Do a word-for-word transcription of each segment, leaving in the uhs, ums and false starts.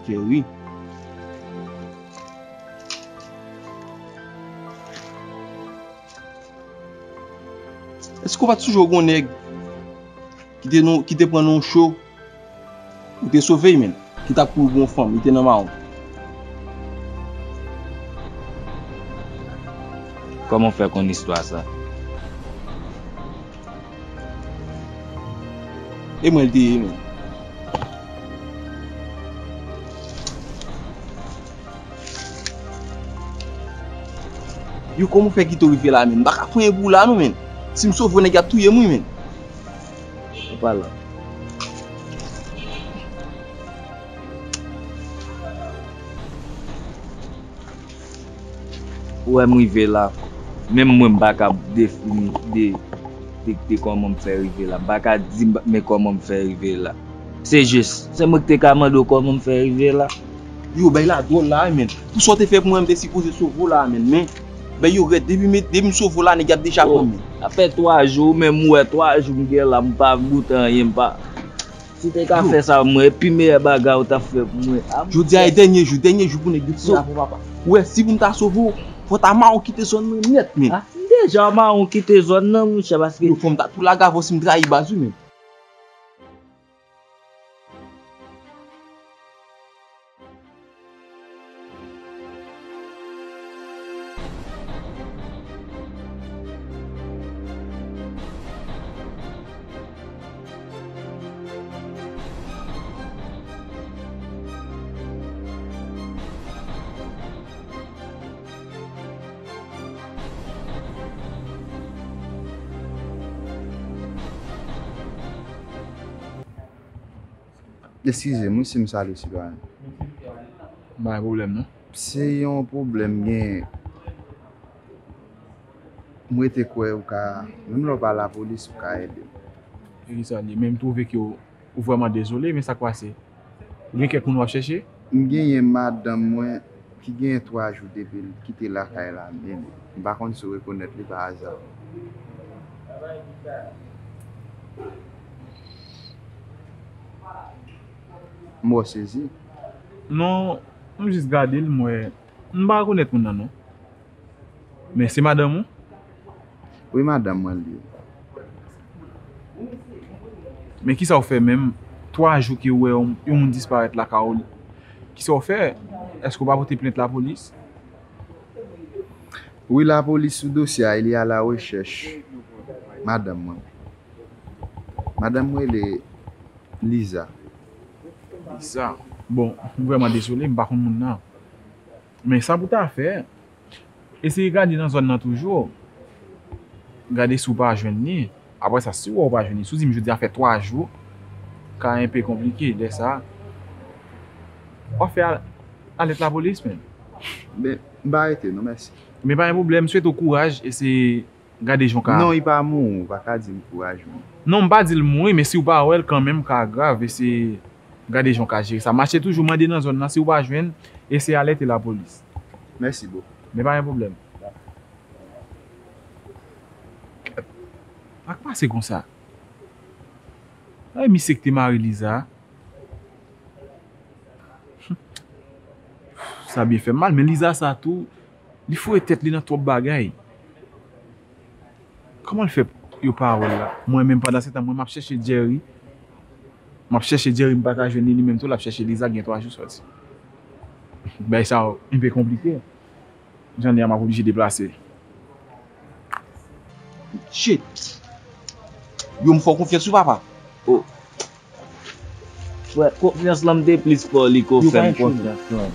Jerry. Èske w pa t sonje w gen yon nèg ki te nan, ki te pran nan yon cho? Ou te sove l, menm. Ki t ap kouri pou yon fanm, li te nan mawon. Kòman w fè konn istwa sa? E mwen l te ye, menm. Yo, kòman w fè kite w rive la, menm? M pa ka pran pou w la, non, menm. Si m sove w, nèg y ap touye m, wi, menm. Ou pa la. Ou wè m rive la. Menm mwen, m pa ka defini, de, de, de kòman m fè rive la. M pa ka di m, men kòman m fè rive la. Se jis, se mwen ki te ka mande w kòman m fè rive la. Yo, bay la dwòl la, wi, menm. Pou sa w te fè pou mwen, m te sipoze sove w la, menm. Men, bay yo rèd. Depi m, depi m sove w la, nèg y ap deja pran m. Sa fè twa jou, ou menm ou wè twa jou m gen la, m pa goute anyen, m pa. Si w te ka fè sa pou mwen, e pi meyè bagay ou t ap fè pou mwen. Jodi a e dènye jou, dènye jou pou nèg yo fè sa pou papa. Ou wè, si pou m ta sove w, fò w ta mawon kite zòn nan nèt, menm. Ah, m deja mawon kite zòn nan, monchè, paske. Yo, fò m ta tou lage avè w si m trayi baz, wi, menm. Eskize m, wi, si m salye sitwayen. Pa gen pwoblèm, non. Se yon pwoblèm gen. M rete kwè ou ka, menm lè w pa lapolis, ou ka ede m. E kisa l ye? Men m twouve ke w, ou vrèman dezole, men sa k pase? Ou gen kèk moun w ap chèche? M genyen madanm mwen ki genyen twa jou depi l kite lakay la, men m pa konn si w rekonèt li pa aza. M wè w sezi. Non, m jis gade l, m wè. M pa rekonèt moun nan, non. Men se madanm ou? Wi, madanm mwen l ye. Men kisa w fè menm? Twa jou ke w wè yon, yon moun disparèt lakay ou. Kisa w fè? Èske w pa pote plent lapolis? Wi, lapolis sou dosye a, il y a la recherche. Madanm mwen. Madanm mwen rele Liza. Liza? Bon, m vrèman dezole, m pa konn moun nan. Men sa pou w ta fè, eseye gade nan zòn nan toujou. Gade si w pa jwenn li. Apre sa, si w wè w pa jwenn li, si w di m jodi a fè twa jou, ka enpe konplike lè sa a. W ap fè al-, alèt lapolis menm. Men, m pa rete non, mèsi. Men pa gen pwoblèm, m swete w kouraj, eseye gade jan w ka. Non, li pa mouri, ou pa ka di m kouraj mwen. Non, m pa di l mouri, men si w pa wè l kanmenm, ka grav, eseye gade jan w ka jere sa. Mache toujou, mande nan zòn nan, si w pa jwenn, eseye alète lapolis. Mèsi, bro. Men pa gen pwoblèm. Sa k pase konsa? Ay, misye ki te mare Liza. Sa byen fè m mal, men Liza sa tou, li foure tèt li nan twòp bagay. Kòman l fè yo pa wè l la? Mwen menm, pandan se tan, mwen, m ap chèche Jerry. M ap chèche Jerry, m pa ka jwenn li, li menm tou, l ap chèche Liza, gen twa jou sòti. Bagay sa yo enpe konplike. Jan li a, m ap oblije deplase. Shit! Yo, m fè w konfyans wi, papa. Oh. Frè, konfyans lan m te plis fè w li ke w fè m konfyans lan.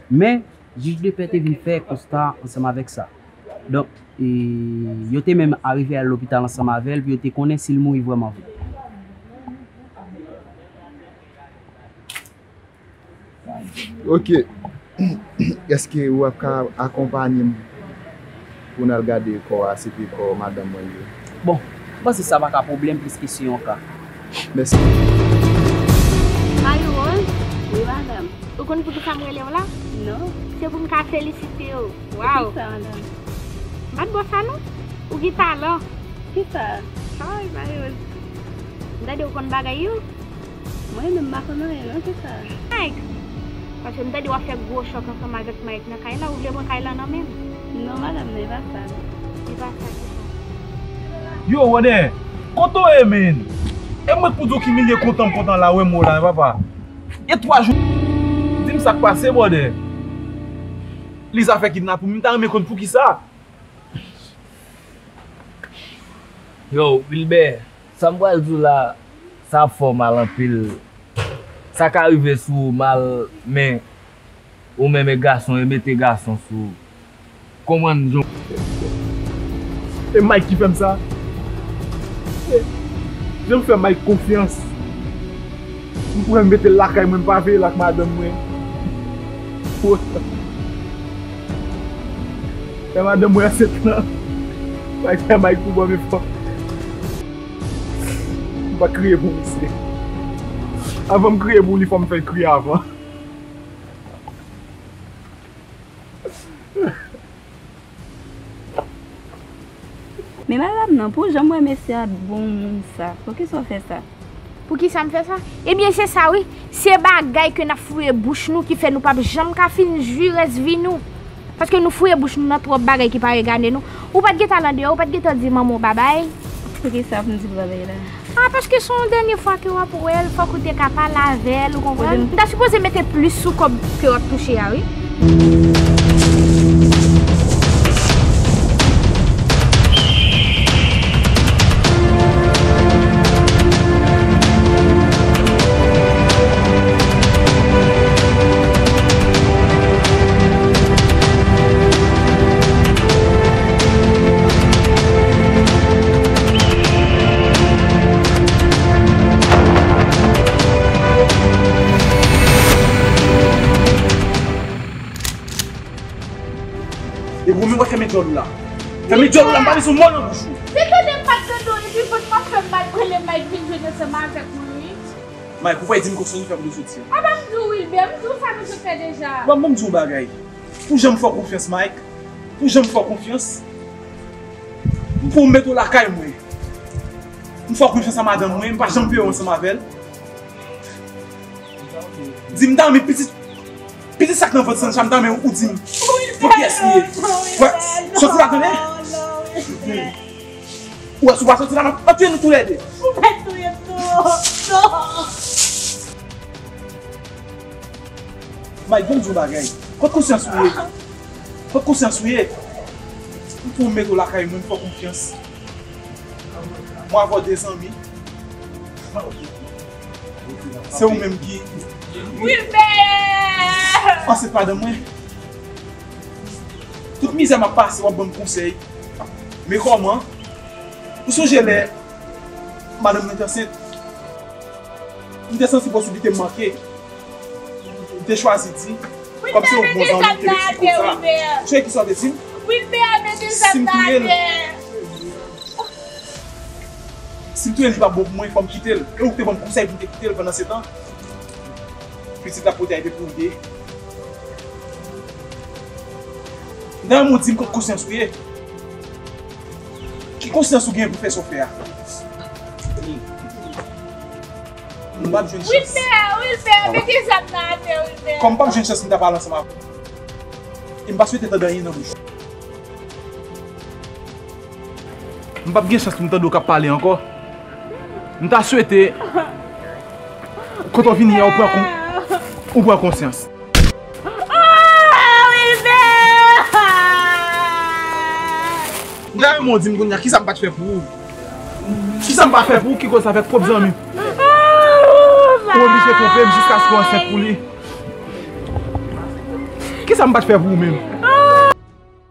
Men, jij de pè te vin fè konsta ansanm avèk sa. Donk, e, yo te menm arive al lopital ansanm avè l pou yo te konnen si l mouri vrèman vre. Ok. Èske w ap ka akonpanye m pou n al gade kò a, si se kò madanm mwen li ye? Bon, m panse sa pa ka pwoblèm pliske se yon ka. Mèsi. Marie Rose? Wi, madanm. Ou konn poukisa m rele w la? Non. Se pou m ka felisite w. Waw. Poukisa, madanm? M pa t bo sa non. Ou gen talan. Kisa? Ay, Marie Rose. M tande ou konn bagay yo. Mwen menm m pa konn anyen non, kisa? Mike! Paske m tande w ap fè gwo chòk ansanm avèk Mike nan kay la, ou vle pran kay la nan men m? Non, madanm, non, e pa sa non. E pa sa, kisa? Yo, brother, kote w ye, man? E mwen k pou di w ki milye kontan m kontan la, wè m wè w la, papa. E twa jou. Di m sa k pase, brother. Li zafè kidnapin, m ta renmen konn poukisa. Yo, Wilbert, sa m pral di w la, sa ap fè w mal anpil. Sa ka rive sou w mal, men ou menm e gason, e mete gason sou ou. Konprann jan. E Mike ki fè m sa. E jan m fè Mike konfyans. M pran l mete l lakay mwen, m pa veye l ak madanm mwen. Pou otan. Lè madanm mwen ansent lan, Mike fè Mike pou ban m efò. M pa kriye pou misye. Avan m kriye pou li, fò m fè l kriye avan. Men madanm nan, pou jan m wè mesye a bon moun sa, poukisa w fè sa? Poukisa m fè sa? Ebyen, se sa wi. Se bagay ke n ap fouye bouch nou ki fè nou p ap janm ka fin jwi rès vi nou. Paske nou fouye bouch nou nan twòp bagay ki pa regade nou. Ou pa t gentan al andeyò, ou pa t gentan di manman w babay? Poukisa pou m di l babay la? Ah, paske se yon dènye fwa ke w ap wè l, fòk ou te ka pale avè l, ou konprann? M ta sipoze mete plis sou kòb ke w ap touche a, wi. E ou menm w ap fèmen djòl ou la. Fèmen djòl ou la, m pa bezwen mo nan bouch ou. Se tande m pa t tande w, epi vant m ap fè m mal, m rele Mike vin jwenn ansanm avèk mwen, wi. Mike, ou pa di m kòk sa nou fè pou nou soti an. A pa m di w, Wilbert, m di w sa nou sot fè deja. Bon, ban m di w bagay. Pou jan m fè w konfyans, Mike. Pou jan m fè w konfyans. M pou m mete w lakay mwen. M fè w konfyans a madanm mwen, m pa janm veye w ansanm avè l. Di m ta renmen pitit, pitit sa k nan vant Sancha, m ta renmen ou di m pou kiyès li ye. Wè, soti la, tande? Ou wè, si w pa soti la, m ap, m ap touye nou toulède. Ou mèt touye m tou. Non. Mike, ban m di w bagay. Kot konsyans ou ye? Kot konsyans ou ye? M pou m mete w lakay mwen, m fè w konfyans. Mwen avè w de zanmi. Se ou menm ki Wilbert! Ansent madanm mwen. Tout mizè m ap pase, w ap ban m konsèy. Men kòman? Ou sonje lè madanm mwen te ansent? M te santi posiblite m manke. M te chwazi di, kòm se yon bon zanmi, m te mete fi konsa. Ou sonje kisa w te di m? Si m touye l, si m touye l, li pa bon pou mwen, fò m kite l. E ou te ban m konsèy pou m te kite l pandan se tan. Pitit l ap pote a, e te pou l ye. M ta renmen w di m kot konsyans ou ye. Ki konsyans ou gen pou fè sa w fè a? M p ap jwenn chans. Wilbert, Wilbert, mete zam nan atè, Wilbert. Kòm m p ap jwenn chans, m ta pale ansanm avè w. E m pa swete tande anyen nan bouch ou. M p ap gen chans pou m tande w k ap pale ankò. M ta swete, kote w vini a, ou pran kon-, ou pran konsyans. Ah, Wilbert! M ta renmen w di m kounye a, kisa m pa t fè pou ou? Kisa m pa fè pou ou ki koz avèk pwòp zanmi m? Ou oblije twonpe m jiskaske w ansent pou li. Kisa m pa t fè pou ou menm?